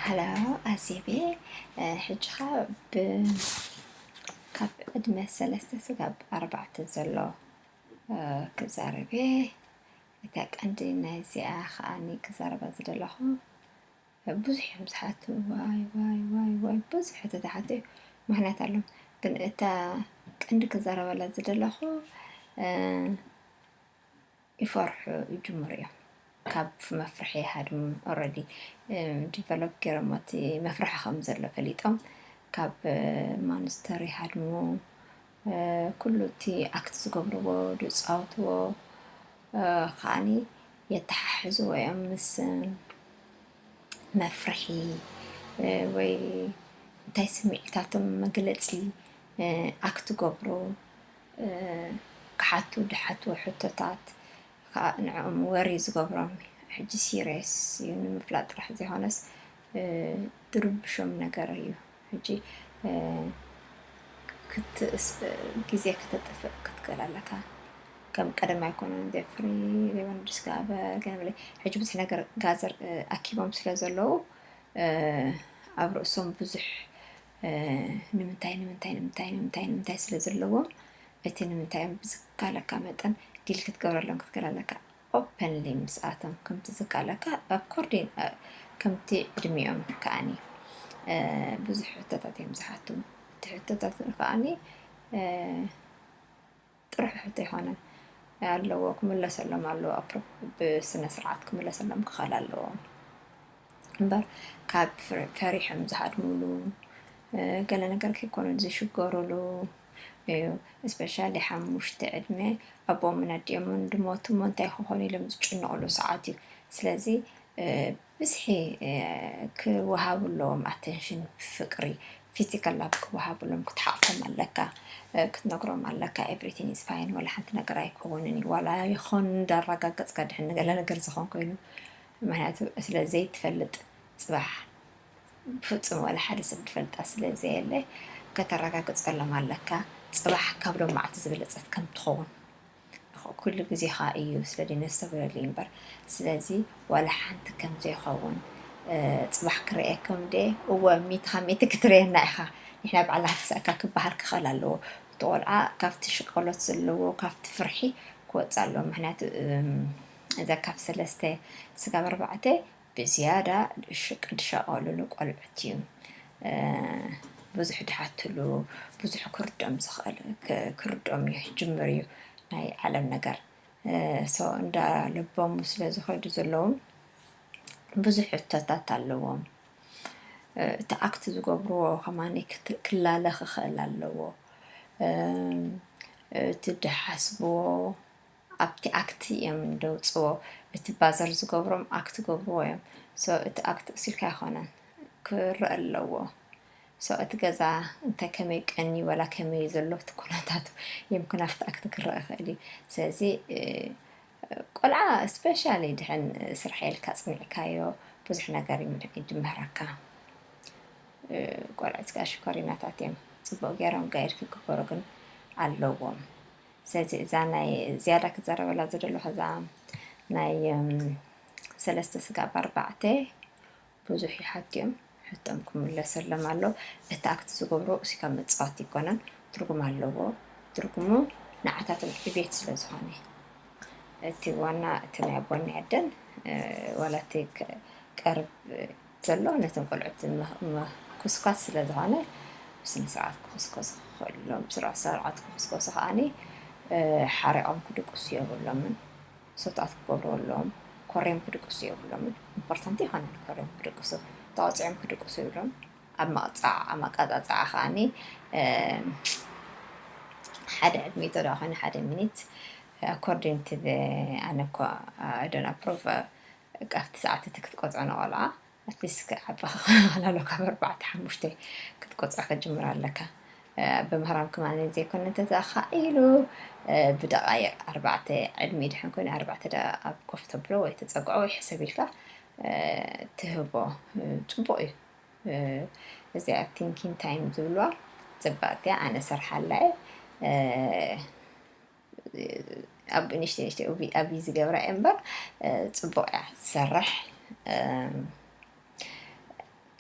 Hello ኣዜቤ፣ ሕጂ ኸዓ ብ ካብ ዕድመ ሰለስተ ስጋብ ኣርባዕተ ዘሎ ክዛረብ እየ። እታ ቀንዲ ናይዚኣ ኸዓኒ ክዛረባ ዝደለኹ፣ ብዙሕ እዮም ዝሓቱ። ዋይ ዋይ ዋይ ዋይ፣ ብዙሕ ተተሓቱ እዩ። ምኽንያት ኣለዎም። ግን እታ ቀንዲ ክዛረበላ ዝደለኹ፣ ይፈርሑ ይጅምሩ እዮም። ካብ መፍርሒ ይሃድሙ። Already develop ገይሮም እቲ መፍርሒ ከም ዘሎ ፈሊጦም ካብ ማንስተር ይሃድሙ። ኩሉ እቲ ኣክት ዝገብርዎ ዝፃወትዎ ከዓኒ የተሓሕዝዎ እዮም ምስ መፍርሒ ወይ እንታይ ስምዒታቶም መግለፂ ኣክት ገብሩ ክሓቱ ድሓቱ ሕቶታት ከዓ ንዕኦም ወሪ ዝገብሮም ሕጂ ሲሪየስ እዩ ንምፍላጥ ጥራሕ ዘይኮነስ ድርብሾም ነገር እዩ። ሕጂ ግዜ ከተጥፍእ ክትክእል ኣለካ። ከም ቀደም ኣይኮነን። ዘፍሪ ሌባን ዲስካቨር ገለ መለ ሕጂ ብዙሕ ነገር ጋዘር ኣኪቦም ስለ ዘለዉ ኣብ ርእሶም ብዙሕ ንምንታይ ንምንታይ ንምንታይ ንምንታይ ንምንታይ ስለ ዘለዎም እቲ ንምንታዮም ብዝካለካ መጠን ዲል ክትገብረሎም ክትክእል ኣለካ። ኦፐንሊ ምስኣቶም ከምቲ ዝካለካ ኣኮርዲን ከምቲ ዕድሚኦም ከዓኒ ብዙሕ ሕቶታት እዮም ዝሓቱ። እቲ ሕቶታት ከዓኒ ጥራሕ ሕቶ ኣይኮነን ኣለዎ፣ ክምለሰሎም ኣለዎ። ብስነ ስርዓት ክምለሰሎም ክኽእል ኣለዎ እምበር ካብ ፈሪሖም ዝሃድሙሉ ገለ ነገር ከይኮኑ ዝሽገሩሉ እዩ። እስፔሻሊ ሓሙሽተ ዕድመ ኣቦኦምን ኣዲኦምን ድሞቱ እሞ እንታይ ክኾኑ ኢሎም ዝጭነቕሉ ሰዓት እዩ። ስለዚ ብዝሒ ክወሃቡ ኣለዎም ኣቴንሽን፣ ፍቅሪ፣ ፊዚካል ላቭ ክወሃቡ ኣለዎም። ክትሓቕፎም ኣለካ፣ ክትነግሮም ኣለካ everything is fine፣ ዋላ ሓንቲ ነገር ኣይከውንን እዩ፣ ዋላ ይኾን እንዳረጋገፅካ ድሕን ንገለ ነገር ዝኾን ኮይኑ። ምክንያቱ ስለ ዘይትፈልጥ ፅባሕ ብፍፁም ዋላ ሓደ ሰብ ዝፈልጣ ስለ ዘየለ ከተረጋግፀሎም ኣለካ። ፅባሕ ካብ ሎም መዓልቲ ዝበለፀት ከም ትኸውን ኩሉ ግዜኻ እዩ ስለ ነስተብረሉ እምበር። ስለዚ ዋላ ሓንቲ ከም ዘይኸውን ፅባሕ ክረእየኩም ደ እወ ሚትኻ ሚቲ ክትረየና ኢኻ። ንሕና ባዕልና ክትሰእካ ክበሃል ክኽእል ኣለዎ። እቲ ቆልዓ ካብቲ ሽቆሎት ዘለዎ ካብቲ ፍርሒ ክወፅእ ኣለዎ። ምክንያቱ እዛ ካብ ሰለስተ ስጋብ ኣርባዕተ ብዝያዳ ድሸቀልሉ ቆልዑት እዩ። ብዙሕ ድሓትሉ፣ ብዙሕ ክርድኦም ዝኽእል ክርድኦም እዩ፣ ክጅምር እዩ ናይ ዓለም ነገር። ሶ እንዳ ለቦሙ ስለ ዝኸዱ ዘለዎም ብዙሕ ሕቶታት ኣለዎም። እቲ ኣክት ዝገብርዎ ከማኒ ክላለ ክኽእል ኣለዎ። እቲ ድሓስብዎ ኣብቲ ኣክት እዮም ደውፅዎ። እቲ ባዘር ዝገብሮም ኣክት ገብርዎ እዮም። ሶ እቲ ኣክት እሱ ኢልካ ኣይኮነን ክረአ ኣለዎ። ሶ እቲ ገዛ እንታይ ከመይ ቀኒ ወላ ከመይ ዘሎ እቲ ኩነታቱ የምክን ኣብቲ ኣክት ክረአ ይኽእል እዩ። ስለዚ ቆልዓ ስፔሻሊ ድሕን ስራሕ ኢልካ ፅኒዕካዮ ብዙሕ ነገር ይምህረካ። ቆልዑት ከዓ ሽኮሪናታት እዮም። ፅቡቅ ገይሮም ጋይድ ክግበሩ ግን ኣለዎም። ስለዚ እዛ ናይ ዝያዳ ክዛረበላ ዝደለኹ እዛ ናይ ሰለስተ ስጋብ ኣርባዕተ ብዙሕ ይሓትዮም ሕቶም ክምለሰሎም ኣሎ። እቲ ኣክት ዝገብሮ እሱ ካብ መፃወቲ ይኮነን ትርጉም ኣለዎ። ትርጉሙ ንዓታቶም ዕቤት ስለ ዝኾነ እቲ ዋና እቲ ናይ ኣቦን ናይ ኣደን ዋላ እቲ ቀርብ ዘሎ ነቶም ቆልዑት ምኩስኳስ ስለ ዝኾነ ብስነ ስርዓት ክኹስኮሱ ክኽእሉ ኣለዎም። ብስርዓት ስርዓት ክኹስኮሱ ከዓኒ ሓሪቖም ክድቅሱ የብሎምን። ሰትኣት ክገብሩ ኣለዎም። ኮርዮም ክድቅሱ የብሎምን። ኢምፖርታንት ይኾነን ኮርዮም ክድቅሱ። ተቐፂዖም ክድቅሱ ይብሎም። ኣብ መቕፃዕ ኣብ መቀፃፀዓ ከዓኒ ሓደ ዕድሚቶ ዶ ኮነ ሓደ ሚኒት ኣኮርዲንግ ቱ ኣነ እኮ ኣይ ዶንት ኣፕሩቭ ካብቲ ሰዓት እቲ ክትቆፅዖ ንቆልዓ ኣትሊስት ክዓቢ ክኽእላሎ ካብ ኣርባዕተ ሓሙሽተ ክትቆፅዖ ክትጅምር ኣለካ። ብምህራም ክማን ዘይኮነ እንተዘኣኻኢሉ ብደቃይቅ ኣርባዕተ ዕድሚ ድሕን ኮይኑ ኣርባዕተ ደቃ ኣብ ኮፍ ተብሎ ወይ ተፀግዖ ወይ ሕሰብ ኢልካ ትህቦ ፅቡቅ እዩ። እዚኣ ቲንኪን ታይም ዝብልዋ ፅብቅቲ እያ። ኣነ ሰርሓላ እየ ኣብ ንሽተ ንሽተ ኣብይ ዝገብራ እየ እምበር ፅቡቅ እያ ትሰርሕ።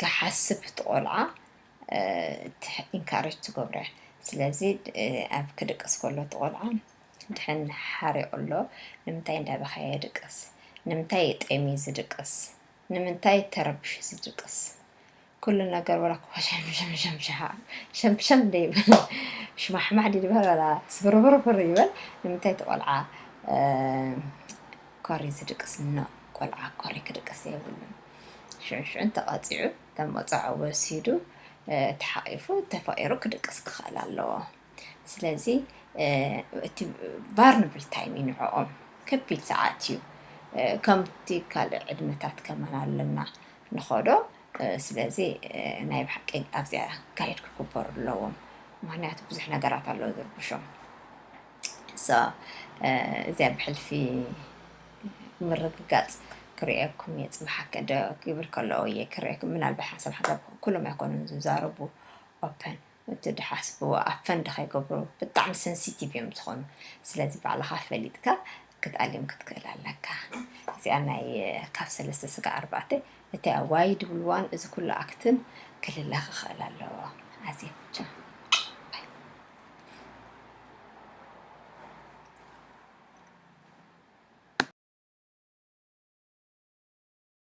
ክሓስብ እቲ ቆልዓ ኢንካሬጅ ትገብሮ እያ። ስለዚ ኣብ ክድቅስ ከሎ እቲ ቆልዓ ድሕን ሓሪቑ ኣሎ፣ ንምንታይ እንዳበኸየ ይድቅስ፣ ንምንታይ ጠሚ ዝድቅስ፣ ንምንታይ ተረብሽ ዝድቅስ፣ ኩሉ ነገር ወላ እኳ ሸምሸምሸምሸምሸም ደይብል ሽማሕማሕ ድበል ወላ ስብርብርብር ይበል። ንምንታይ እቲ ቆልዓ ኮሪ ዝድቅስ ኖ፣ ቆልዓ ኮሪ ክድቅስ የብሉን። ሽዑ ሽዑ እንተቐፂዑ ተመፀዖ ወሲዱ ተሓቂፉ ተፈቂሩ ክድቅስ ክኽእል ኣለዎ። ስለዚ እቲ ቫርንብል ታይም እዩ ንዕኦም ከቢድ ሰዓት እዩ። ከምቲ ካልእ ዕድመታት ከማን ኣለና ንኸዶ። ስለዚ ናይ ብሓቂ ኣብዚኣ ካይድ ክግበሩ ኣለዎም። ምክንያቱ ብዙሕ ነገራት ኣለዎ ዝርብሾም። እዚኣ ብሕልፊ ምርግጋፅ ክርእየኩም እየ። ፅባሕ ከደ ክብል ከለዎ እየ ክርእየኩም። ምናልባት ሓንሳብ ሓንሳብ ኩሎም ኣይኮኑን ዝዛረቡ ኦፐን እቲ ድሓስብዎ ኣብ ፈንድ ከይገብሩ ብጣዕሚ ሰንሲቲቭ እዮም ዝኾኑ። ስለዚ ባዕልኻ ፈሊጥካ ክትኣልዮም ክትክእል ኣለካ። እዚኣ ናይ ካብ ሰለስተ ስጋ ኣርባዕተ እቲ ዋይድ ብልዋን እዚ ኩሉ ኣክትን ክልለ ክኽእል ኣለዎ። ኣዝየ ብቻ